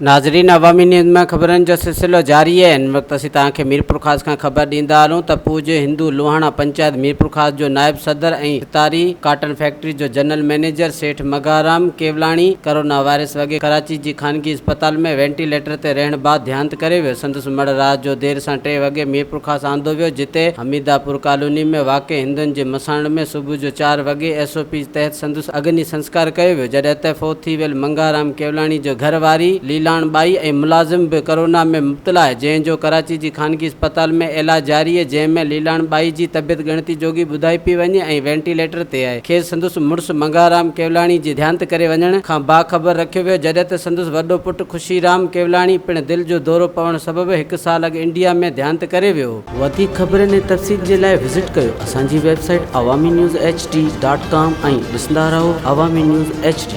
ناظرين عوامي نيوز ۾ خبرن جو سلسلو جاري آهي هن وقت اسين توهان کي ميرپورخاص کان خبر ڏيندا هلون ته پوڄ هندو لوهاڻا پنچائت ميرپورخاص جو نائب صدر ۽ ستاري ڪاٽن فيڪٽري جو general manager Seth Magharam Kewlani corona virus وڳي ڪراچي جي خانگي اسپتال ۾ وينٽيليٽر تي رهڻ بعد ديهانت ڪري ويو سندس مڙهه رات جو دير سان ٽي وڳي ميرپورخاص آندو ويو جتي حميداپور ڪالوني ۾ واقع هندن جي مساڻ ۾ صبح جو چار وڳي ايس او پيز تحت سندس اگني سنسڪار ڪيو ويو جڏهن ته فوت ٿي ويل منگهارام ڪيولاڻي جو گهر واري ليلان ٻائي ۽ ملازم به ڪرونا ۾ مبتلا آهي جنهن جو ڪراچي جي خانگي اسپتال ۾ علاج جاري آهي جنهن ۾ ليلان ٻائي جي طبيعت ڳڻتي جوڳي ٻڌائي پئي وڃي ۽ وينٽيليٽر تي آهي کيس سندس مڙس منگهارام ڪيولاڻي جي ديهانت ڪري وڃڻ کان باخبر رکيو ويو جڏهن ته سندس وڏو پٽ خوشي رام ڪيولاڻي پڻ دل جو دورو پوڻ سبب هڪ سال اڳ انڊيا ۾ ديهانت ڪري ويو هو. وڌيڪ خبرن ۽ تفصيل جي لاء وزٽ ڪيو اسان جي website Awami news H D dot com ۽ ڏسندا رهو عوامي نيوز ايڇ ڊي.